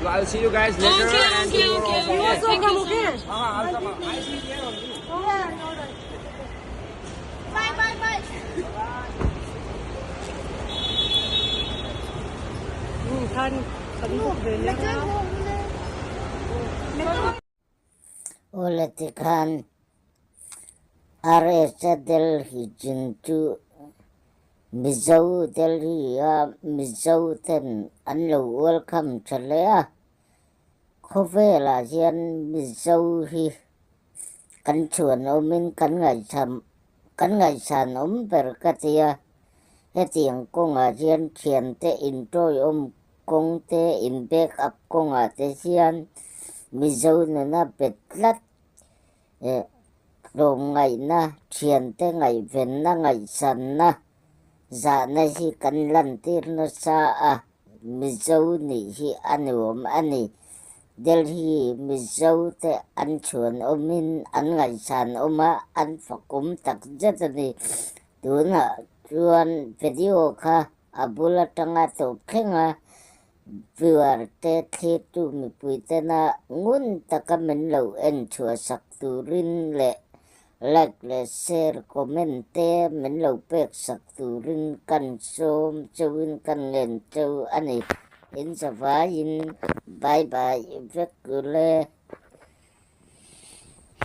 I'll see you guys later. Okay, okay, okay. You also Thank come, you so okay? much. I'll come. I see here only. Bye, bye, bye. Awle tikhan RS-a Delhi chin chu Mizo Delhi-a Mizo ten an lo welcome tha hle a, khawvelah hian Mizo hi kan chhuan awmin kan ngaihtham kan ngaihsan awm ber ka ti a, hetiang kawngah hian thiante intawiawm kawng te in back up kawngah te hian Mizo nuna bet tlat eh tlawmngaihna, thiante ngaihvenna, ngaihsanna zahna hi kan lantir nasa a, Mizo nih hi a nuam a ni. Delhi Mizo te an chhuan awmin an ngaihsan awm a, an fakawm takzet a ni. Tunah chuan video kha A bul atanga tawp thleng a, viewer te thlirtu mipui tena ngun taka min lo en chhuah sak turin leh like leh share comment te min lo pek sak turin kan sawm cheuhin kan ngen cheu a ni. In zavaiin bye bye vek ule.